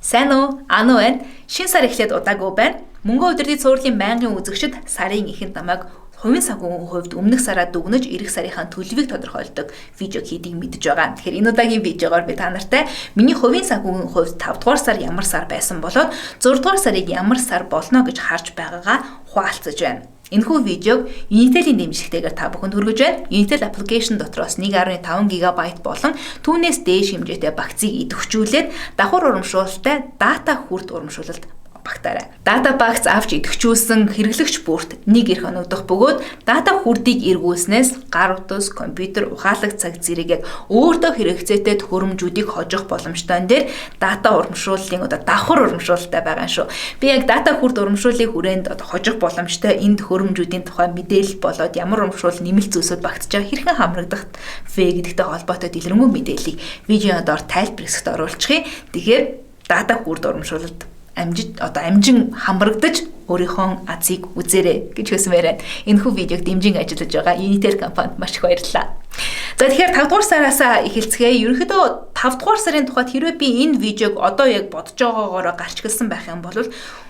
Сайн уу? Ану байна. Шинэ сар эхлээд удаагүй байна. Мөнгөн удирдах цувралын байнгын үзэгчид сарын эхэнд намайг хувийн санхүүгийн хувьд өмнөх сараа дүгнэж ирэх сарынхаа төлөвийг тодорхойлдог видео хийдгийг мэдэж байгаа. Тэгэхээр энэ удаагийн видеогоор би та нартай миний хувийн санхүүгийн хувьд 5 дугаар сар ямар сар байсан болоод 6 дугаар сарыг ямар сар болно гэж харж байгаагаа хуваалцаж байна. Энэхүү видеог Unitel-ийн дэмжлэгтэйгээр та бүхэнд хүргэж байна. Unitel application дотроос 1.5 ГБ болон түүнээс дээш хэмжээтэй багцыг идэвхжүүлээд давхар урамшуулалтай дата хүрт урамшуулалт багтаарай. Дата багц авч идэвхжүүлсэн хэрэглэгч бүрт нэг эрх оногдох бөгөөд дата хүрдийг эргүүлснээс гар утас, компьютер, ухаалаг цаг зэрэг яг өөртөө хэрэгцээтэй төхөөрөмжүүдийг хожих боломжтой дээр дата урамшууллын одоо давхар урамшуулалтай байгаа шүү. Би яг дата хүрд урамшууллын хүрээнд одоо хожих боломжтой энэ төхөөрөмжүүдийн тухай мэдээлэл болоод ямар урамшуул нэмэлт зүйлсүүд багтж байгаа хэрхэн хамрагдах вэ гэдэгтэй холбоотой дэлгэрэнгүй мэдээллийг видеоны доор тайлбар хэсэгт оруулчихъя. Тэгэхээр дата хүрд урамшуулалд амжиж одоо амжин хамрагдаж өөрийнхөө азыг үзээрэй гэж хүсмээр байна. Энэхүү видеог дэмжин ажиллаж байгаа Unitel компанид маш их баярлалаа. За, тэгэхээр 5 дугаар сараас эхэлцгээе. Ерөнхийдөө 5 дугаар сарын тухайд хэрвээ би энэ видеог одоо яг бодож байгаагаараа гарч гэлсэн байх юм бол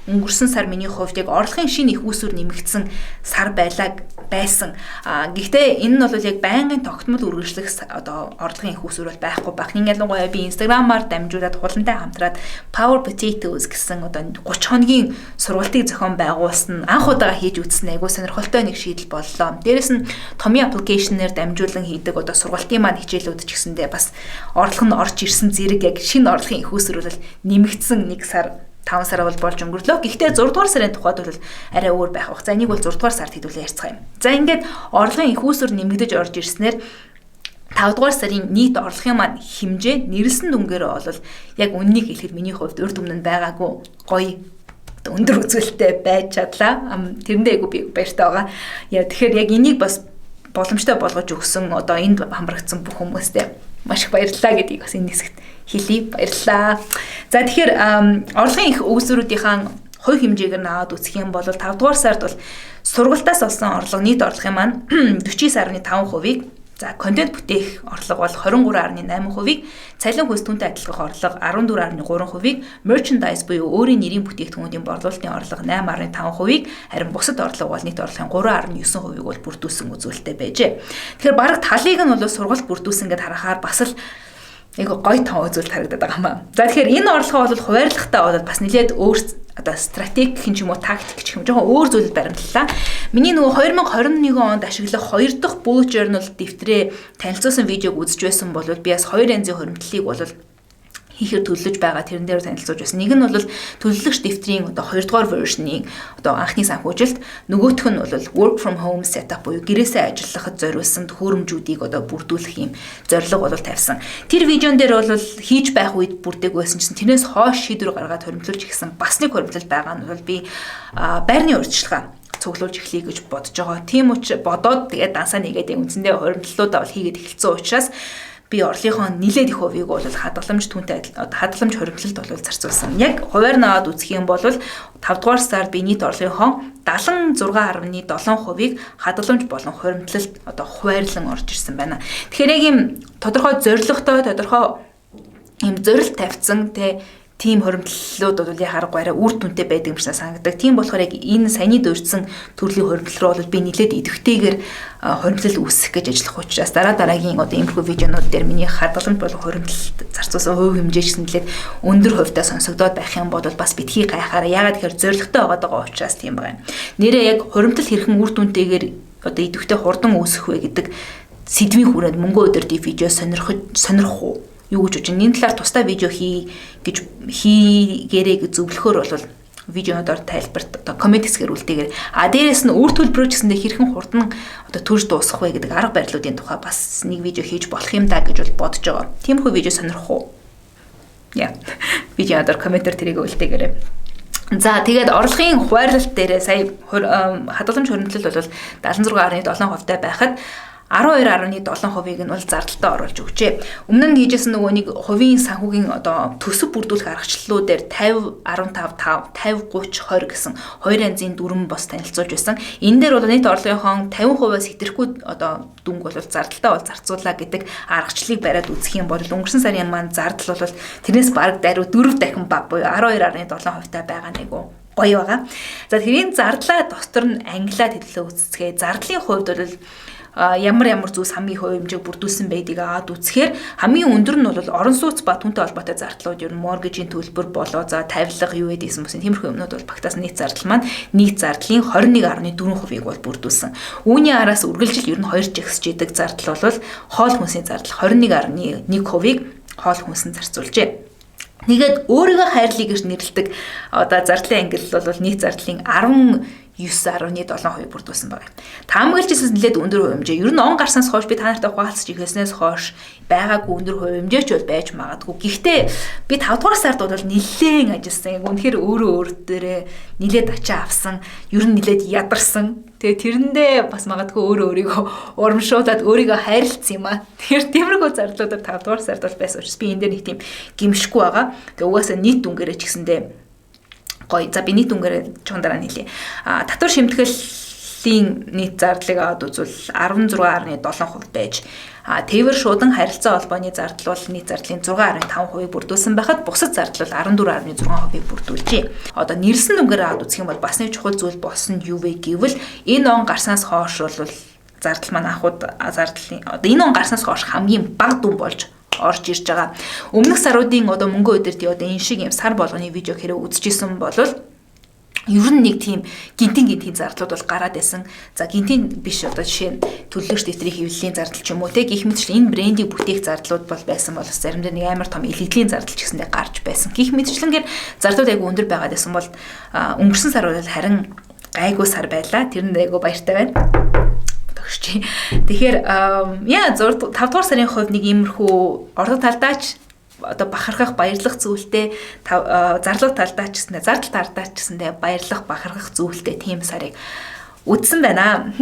өнгөрсөн сар миний хувьд яг орлогын шинэ их үүсвэр нэмэгдсэн сар байлаа байсан. А гэхдээ энэ нь бол яг байнгын тогтмол үргэлжлэх одоо орлогын их үүсвэр бол байхгүй байх. Нэг ялангуяа би Instagram-аар дамжуулаад хулантай хамтраад Power Potatoes гэсэн одоо 30 хоногийн сургалтыг зохион байгуулсан, анх удаага хийж үзсэн, айгуу сонирхолтой нэг шийдэл боллоо. Дээрэс нь томьёо application-ээр дамжуулан хийдэг одоо сургалтын маань хичээлүүд ч гэсэндээ бас орлого нь орж ирсэн зэрэг яг шинэ орлогын их үүсвэр бол нэмэгдсэн нэг сар 5 сар бол болж өнгөрлөө. Гэхдээ 6 дугаар сарын тухайд бол арай өөр байх бах. За, энийг бол 6 дугаар сард хэдүүлээ ярьцгаая юм. За, ингээд орлогын их үүсвэр нэмэгдэж орж ирснээр 5 дугаар сарын нийт орлогын маань хэмжээ нэрлсэн дүнгээр бол яг үннийг хэлэхэд миний хувьд урд өмнө нь байгаагүй гоё өндөр үзүүлэлттэй байж чадлаа. Тэрэндээ айгу би баяртай байгаа. Яа, тэгэхээр яг энийг бас боломжтой болгож өгсөн одоо энд хамрагдсан бүх хүмүүстээ маш их баярлалаа гэдгийг бас энэ хэсэгт хэлье. Баярлалаа. За, тэгэхээр орлогын их үүсвэрүүдийнхаа хувь хэмжээг нь аваад үзэх юм бол 5 дугаар сард бол сургалтаас олсон орлого нийт орлогын маань 49.5%-ийг, за, контент бүтээх орлого бол 23.8%-ийг, цалин хөлс түүнтэй адилхан орлого 14.3%-ийг, merchandise буюу өөрийн нэрийн бүтээгдэхүүнүүдийн борлуулалтын орлого 8.5%-ийг, харин бусад орлого бол нийт орлогын 3.9%-ийг бол бүрдүүлсэн үзүүлэлттэй байжээ. Тэгэхээр бараг талыг нь бол сургалт бүрдүүлсэн гэдээ харахаар бас л нэг гоё тоо үзүүлэлт харагдаад байгаа юм аа. За, тэгэхээр энэ орлогоо бол хуваарлахтаа бол бас нэлээд өөр одоо стратеги гэх юм уу, тактик гэх юм, жоохон өөр зүйлд баримтлалаа. Миний нөгөө 2021 онд ашиглах хоёр дахь bullet journal дэвтрээ танилцуулсан видеог үзэж байсан бол би бас хоёр янзын хуримтлалыг бол хийхээр төлөвлөж байгаа, тэрэн дээр танилцуулж байсан. Нэг нь бол төлөвлөгч дэвтрийн одоо хоёрдугаар version-ы одоо анхны санхүүжилт, нөгөөх нь бол work from home setup буюу гэрээсээ ажиллахад зориулсан төхөөрөмжүүдийг одоо бүрдүүлэх юм зорилго бол тавьсан. Тэр видеон дээр бол хийж байх үед бүрдээг байсан чинь тэрнээс хойш шийдвэр гаргаад хоримтлуулж ирсэн бас нэг хоримтлал байгаа нь бол би байрны урьдчилгаа цуглуулж эхлэе гэж бодож байгаа. Тийм учраас бодоод тэгээд дансаа нэгээд яг үндсэндээ хоримтлалуудаа бол хийгээд эхэлсэн учраас би орлогынхоо нилээд их хувийг бол хадгаламж түүнтэй одоо хадгаламж хоримтлалд бол зарцуулсан. Яг хувиар наваад үзэх юм бол 5 дугаар сард би нийт орлогынхоо 76.7%-ийг хадгаламж болон хоримтлалд одоо хуваарлан орж ирсэн байна. Тэгэхээр яг юм тодорхой зорилготой, тодорхой юм зорилт тавьсан те, тийм хоримтлалууд бол яг аргагүй арай үр дүнтэй байдаг юм шиг санагдаг. Тийм болохоор яг энэ саяны дурдсан төрлийн хоримтлал руу бол би нэлээд идэвхтэйгээр хоримтлал үүсгэх гэж ажиллах учраас дараа дараагийн одоо иймэрхүү видеонууд дээр миний хадгаламж болон хоримтлалд зарцуулсан хувь хэмжээ ч гэсэн нэлээд өндөр хувьтай сонсогдоод байх юм бол бас битгий гайхаарай. Яагаад гэхээр зорилготой байгаа учраас тийм байгаа юм. Нэрээ яг хоримтлал хэрхэн үр дүнтэйгээр одоо идэвхтэй хурдан үүсэх вэ гэдэг сэдвийн хүрээнд мөнгө удирдах видео сонирхох сонирхох уу, юу гэж бодож, энэ талаар тусдай видео хий гэж хийгээрэй гэж зөвлөхөөр бол видеонуудаар тайлбарт одоо comment хэсгээр үлдээгээр. А дээрэс нь үр төлбөрөө ч гэсэндээ хэрхэн хурдан одоо төрж дуусгах вэ гэдэг арга барилуудын тухай бас нэг видео хийж болох юм да гэж бол бодож байгаа. Тиймэрхүү видео сонирхох уу? Яа. Видеонуудаар comment-ээр тэрийг үлдээгээрэй. За, тэгээд орлогын хуваарлалт дээрээ сая хадгаламж хуримтлал бол 76.7% байхад 12.7%-ыг нь бол зардалтай оруулж өгчээ. Өмнө нь хийжсэн нөгөө нэг хувийн санхүүгийн одоо төсөв бүрдүүлэх аргачлалуудаар 50, 15, 5, 50, 30, 20 гэсэн хоёр янзын дүрэм бас танилцуулж байсан. Энэ дээр бол нийт орлогынхон 50%-аас хэтэрхүү одоо дүнг бол зардалтай бол зарцуулаа гэдэг аргачлалыг бариад үзэх юм бол өнгөрсөн сарын маань зардал бол тэрнээс бараг даруй 4 дахин бага буюу 12.7% байгаа нэг үү гоё байгаа. За, тэгэхээр энэ зардлаа дотор нь ангилаад хэллээ үзцгээе. Зардлын хувьд бол ямар ямар зүйлс хамгийн их хувь хэмжээг бүрдүүлсэн байдгийг аваад үзэхээр хамгийн өндөр нь бол орон сууц ба түүнтэй холбоотой зардлууд, ер нь mortgage-ийн төлбөр болоо, за, тавилга, юу гэдээсэн бүсэн тиймэрхүү юмнууд бол багтаас нийт зардал маань нийт зардлын 21.4%-ийг бол бүрдүүлсэн. Үүний араас үргэлжил ер нь хоёр жигсэж идэг зардал бол хоол хүнсийн зардал, 21.1%-ийг хоол хүнсэнд зарцуулжээ. Тэгээд өөрийгөө хайрлая гэж нэрлэдэг одоо зардлын ангилал бол нийт зардлын 19.7% бүрдүүлсэн байна. Таамаглаж ирсэн нэлээд өндөр хувь хэмжээ. Ер нь он гарснаас хойш, би та нартай хуваалцаж эхэлснээс хойш байгаагүй өндөр хувь хэмжээ ч бол байж магадгүй. Гэхдээ би 5 дугаар сард бол нэлээд ажилласан. Яг үнэхээр өөрөө өөр дээрээ нэлээд ачаа авсан. Ер нь нэлээд ядарсан. Тэгээ тэрэндээ бас магадгүй өөрөө өөрийгөө урамшуулад өөрийгөө хайрлцсан юм аа. Тэгэхээр тиймэрхүү зардлуудаар 5 дугаар сард бол байсан учраас би энэ дээр нэг тийм гэмшихгүй байгаа. Тэгээ угаасаа нийт дүнгээрээ ч гэсэндээ гоё. За, би нийт дүнгээр чон дараа нийлье. А татвар шимтгэлийн нийт зардлыг аваад үзвэл 16.7% байж, тээвэр шуудан харилцаа холбооны зардал бол нийт зардлын 6.5% бүрдүүлсэн байхад бусад зардал бол 14.6%-ийг бүрдүүлжээ. Одоо нэрлэсэн дүнгээр аваад үзэх юм бол бас нэг чухал зүйл болсон нь юу вэ гэвэл энэ он гарснаас хойш бол зардал маань анхуд зардлын одоо энэ он гарснаас хойш хамгийн бага дүн болж орж ирж байгаа. Өмнөх саруудын одоо мөнгөн удирдъя, одоо энэ шиг юм сар болгоны видео хэрэг үзчихсэн бол ер нь нэг тийм гинтийн гинтийн зардлууд бол гараад байсан. За, гинтийн биш, одоо жишээ нь төлөөлөгч дэвтрийн хэвлэлийн зардал ч юм уу, те, гэх мэтчлэн энэ брендийг бүтээх зардлууд бол байсан бол заримдаа нэг амар том илгэдлийн зардал ч гэсэндээ гарч байсан. Гэх мэтчлэнгээр зардлууд айгүй өндөр байгаад байсан бол өнгөрсөн сар бол харин гайгүй сар байлаа. Тэрэнд айгүй баяртай байна, төгсчээ. Тэгэхээр яа, 6 5 дугаар сарын хувьд нэг иймэрхүү орлого талдаач одоо бахархах, баярлах зүйлтэй, зарлал талдаа ч гэсэндээ, зардал талдаа ч гэсэндээ баярлах, бахархах зүйлтэй тийм сарыг үзсэн байна.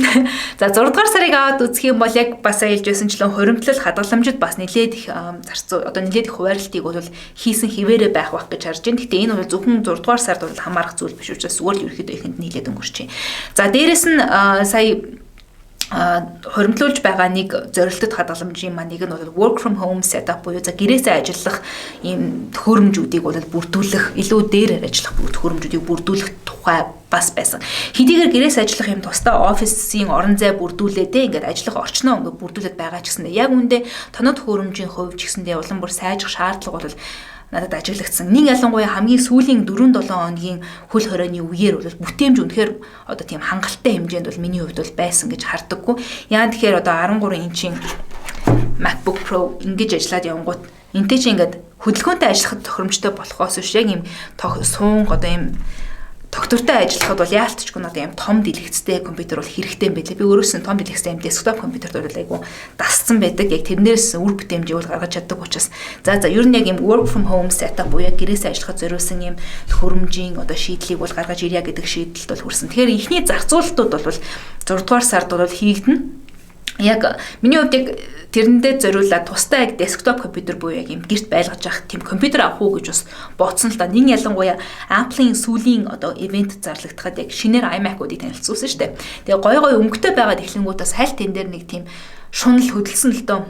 За, 6 дугаар сарыг аваад үзэх юм бол яг бас аялж байсанчлан хуримтлал хадгаламжид бас нэлээд их зарцуу, одоо нэлээд их хуваарлтыг бол хийсэн хിവэрэ байх байх гэж харж байна. Гэхдээ энэ бол зөвхөн 6 дугаар сард бол хамаарах зүйл биш учраас зүгээр л ерөөхдөө ихэнд нийлээд өнгөрч байна. За, дээрэс нь сая хуримтлуулж байгаа нэг зорилтод хадгаламжийн маань нэг нь бол work from home setup буюу, за, гэрээсээ ажиллах ийм төхөөрөмжүүдийг бол бүрдүүлэх, илүү дээрээр ажиллах төхөөрөмжүүдийг бүрдүүлэх тухай бас байсан. Хэдийгээр гэрээс ажиллах юм тусдаа офисын орон зай бүрдүүлээ те, ингээд ажиллах орчноо ингээд бүрдүүлээд байгаа ч гэсэндээ яг үндэ тоног төхөөрөмжийн хувьд ч гэсэндээ улам бүр сайжрах шаардлага бол надад ажиглагдсан. Нэг ялангуяа хамгийн сүүлийн 4 7 хоногийн хөл хорионы үеэр бол бүтээмж үнэхээр одоо тийм хангалттай хэмжээнд бол миний хувьд бол байсан гэж хардаггүй. Яа, тэгэхээр одоо 13 инчийн MacBook Pro ингэж ажиллаад явангууд энтэй чи ингээд хөдөлгөөнтэй ажиллахад тохиромжтой болохоос биш, яг юм суун одоо юм тогтвортой ажиллахад бол яалтчгүй одоо юм том дэлгэцтэй компьютер бол хэрэгтэй юм байлээ. Би өөрөөс нь том дэлгэцтэй юм desktop компьютерт бол айгу дасцсан байдаг. Яг тэрнээс үр бүтээмжийг бол гаргаж чаддаг учраас за, ер нь яг юм work from home setup буюу яг гэрээсээ ажиллахад зориулсан юм төхөөрөмжийн одоо шийдлийг бол гаргаж ирья гэдэг шийдэлд бол хүрсэн. Тэгэхээр эхний зарцуулалтууд бол 6 дугаар сард бол хийгдэнэ. Яг миний хувьд яг тэрэндээ зориулаад тусдаа яг desktop компьютер буюу яг юм гэрт байлгаж авах тийм компьютер авах уу гэж бас бодсон л да. Нин ялангуяа Apple-ийн сүүлийн одоо event зарлагдахад яг шинээр iMac-уудыг танилцуулсан шүү дээ. Тэгээ гоё гоё өнгөтэй байгаад эхлэнгүүтээс хальт тэн дээр нэг тийм шунал хөдөлсөн л доо.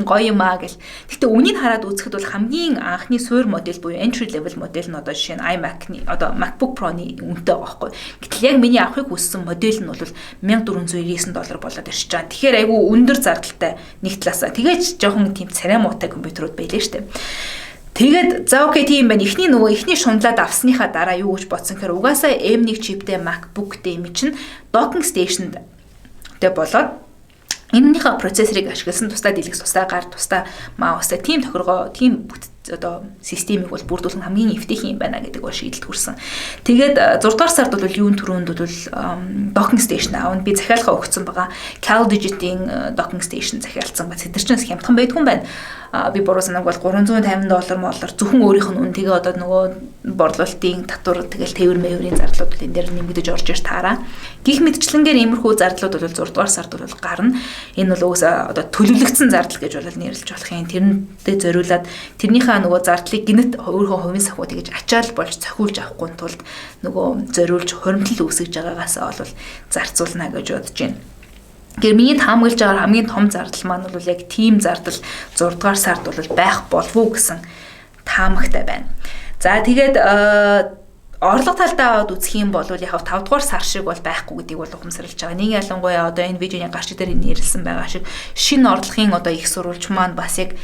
Гоё юм аа гэл. Гэхдээ үнийг хараад үзэхэд бол хамгийн анхны суурь модель буюу entry level модель нь одоо жишээ нь iMac-ны, одоо MacBook Pro-ны үнэтэй байгаа байхгүй. Гэтэл яг миний авахыг хүссэн модель нь бол 1499 доллар болоод ирж байгаа. Тэгэхээр айгүй өндөр зардалтай нэг талаасаа. Тэгээд жоохон тийм царай муутай компьютерууд байлээ штэ. Тэгээд за, okay, тийм байна. Эхний нөгөө эхний шунлаад авсныхаа дараа юу гэж бодсон гэхээр угаасаа M1 чиптэй MacBook-тэй юм чинь docking station тэй болоод энэнийхээ процессорыг ашигласан тусдаа дэлгэц, тусдаа гар, тусдаа mouse тай тийм тохиргоо, тийм бүт одоо системийг бол бүрдүүлэх нь хамгийн эвтэйхэн юм байна гэдэг бол шийдэлд хүрсэн. Тэгээд 6 дугаар сард бол юун түрүүнд бол docking station аавна. Би захиалгаа өгсөн байгаа. CalDigit-ийн docking station захиалцсан ба тэд нар чинь хямдхан байдгүй юм байна. Би буруу санааг бол 350 доллар моллоор зөвхөн өөрийнх нь үн, тэгээ одоо нөгөө Борлуулалтын татвар, тэгэл тээвэр мэврийн зардлууд бол энэ дээр нэмэгдэж орж ирж таараа. Гэх мэтчлэнгээр иймэрхүү зардлууд бол 6 дугаар сард бол гарна. Энэ бол угсаа одоо төлөвлөгдсөн зардал гэж бол нэрлэж болох юм. Тэрнтэй зориулаад тэрнийхээ нөгөө зардлыг гэнэт өөрийнхөө хувийн санхүү тэгэж ачаал болж цохиулж авахгүй тулд нөгөө зориулж хуримтлал үүсгэж байгаагаас бол зарцуулна гэж бодож байна. Тэгэхээр миний таамаглаж байгаа хамгийн том зардал маань бол яг тийм зардал 6 дугаар сард бол байх болов уу гэсэн таамагтай байна. За, тэгээд орлого талдаа аваад үзэх юм бол яг 5 дугаар сар шиг бол байхгүй гэдгийг бол ухамсарлаж байгаа. Нэг ялангуяа одоо энэ видеоны гарч дээр нэрлсэн байгаа шиг шинэ орлогын одоо их сурвалж маань бас яг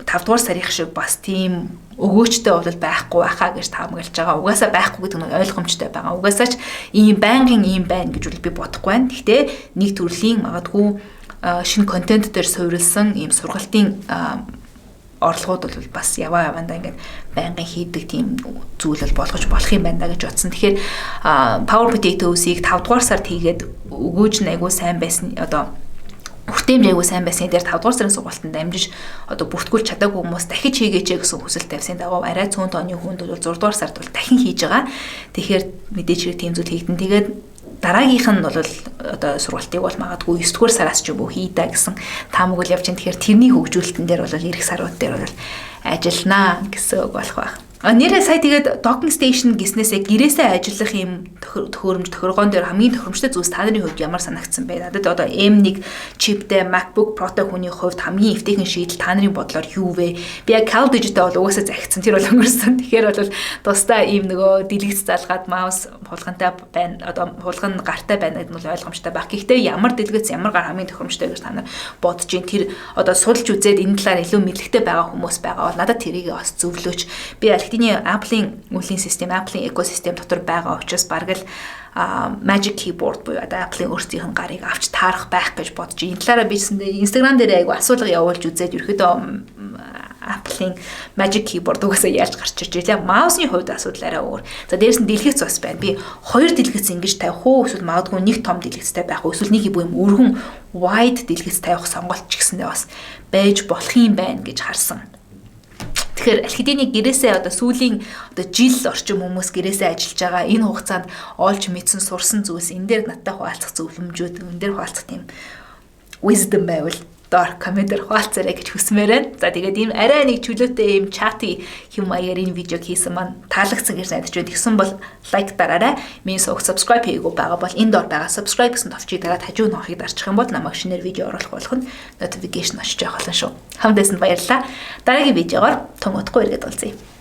5 дугаар сарын шиг бас тийм өгөөчтэй бол байхгүй байхаа гэж таамаглаж байгаа. Угаасаа байхгүй гэдэг нь ойлгомжтой байгаа. Угаасаа ч ийм байнгын ийм байна гэж бол би бодохгүй байна. Гэхдээ нэг төрлийн магадгүй шинэ контент дээр суурилсан ийм сургалтын орлогууд бол бас яваа явандаа ингээд байнгын хийдэг тийм зүйл бол болгож болох юм байна да гэж бодсон. Тэгэхээр Power Potatoes-ыг 5 дугаар сард хийгээд өгөөж нь айгүй сайн байсан, одоо хүртээмж айгүй сайн байсны дээр 5 дугаар сарын сургалтанд дамжиж одоо бүртгүүлж чадаагүй хүмүүс дахиж хийгээч гэсэн хүсэл тавьсан дагуу арай цөөн тооны хүнд бол 6 дугаар сард бол дахин хийж байгаа. Тэгэхээр мэдээж хэрэг тийм зүйл хийгдэн. Тэгээд дараагийнх нь бол одоо сургалтыг бол магадгүй 9 дугаар сараас ч юм уу хий да гэсэн таамаг бол явж байна. Тэгэхээр тэрний хөгжүүлэлтэн дээр бол ирэх сарууд дээр бол ажилланаа гэсэн үг болох байх. Нэрээ сая тэгээд docking station гэснээсээ гэрээсээ ажиллах юм төхөөрөмж, тохиргоон дээр хамгийн тохиромжтой зүйлс та нарын хувьд ямар санагдсан бэ? Надад одоо M1 чиптэй MacBook Pro-той хүний хувьд хамгийн эвтэйхэн шийдэл та нарын бодлоор юу вэ? Би яг CalDigit-тэй бол угаасаа захидсан. Тэр бол өнгөрсөн. Тэгэхээр бол тусдаа ийм нөгөө дэлгэц залгаад mouse хулгантай байна. Одоо хулган гартай байна гэдэг нь бол ойлгомжтой байх. Гэхдээ ямар дэлгэц, ямар гар хамгийн тохиромжтой гэж та нар бодож байна? Тэр одоо судалж үзээд энэ талаар илүү мэдлэгтэй байгаа хүмүүс байгаа бол надад тэрийг бас зөвлөөч. Би аль хэдийн Apple-ийн үлийн систем, Apple-ийн экосистем дотор байгаа учраас бараг л Magic Keyboard буюу одоо Apple-ийн өөрсдийнх нь гарыг авч таарах байх гэж бодож. Энэ талаараа би гэсэндээ Instagram дээр айгу асуулга явуулж үзээд ерөөдөө Apple-ийн Magic Keyboard угаасаа яаж гарч ирж байлаа. Mouse-ны хувьд асуудал арай өөр. За, дээрэс нь дэлгэц бас байна. Би хоёр дэлгэц ингэж тавих уу, эсвэл магадгүй нэг том дэлгэцтэй байх уу, эсвэл нэг юм өргөн wide дэлгэц тавих сонголт ч гэсэндээ бас байж болох юм байна гэж харсан. Тэгэхээр аль хэдийн гэрээсээ одоо сүүлийн одоо жил орчим хүмүүс гэрээсээ ажиллаж байгаа энэ хугацаанд олж мэдсэн, сурсан зүйлс энэ дээр надтай хуваалцах зөвлөмжүүд, энэ дээр хуваалцах тийм wisdom байвал доор comment-ээр хуваалцаарай гэж хүсмээр байна. За, тэгээд ийм арай нэг чөлөөтэй, ийм chatty хэм маягаар энэ видеог хийсэн маань таалагдсан гэж найдаж байна. Тэгсэн бол like дараарай. Миний суваг subscribe хийгээгүй байгаа бол энэ доор байгаа subscribe гэсэн товчийг дараад хажуу нохыг дарчих юм бол намайг шинээр видео оруулах болгоно notification очиж явах болно шүү. Хамт байсанд баярлалаа. Дараагийн видеогоор тун удахгүй эргээд уулзъя.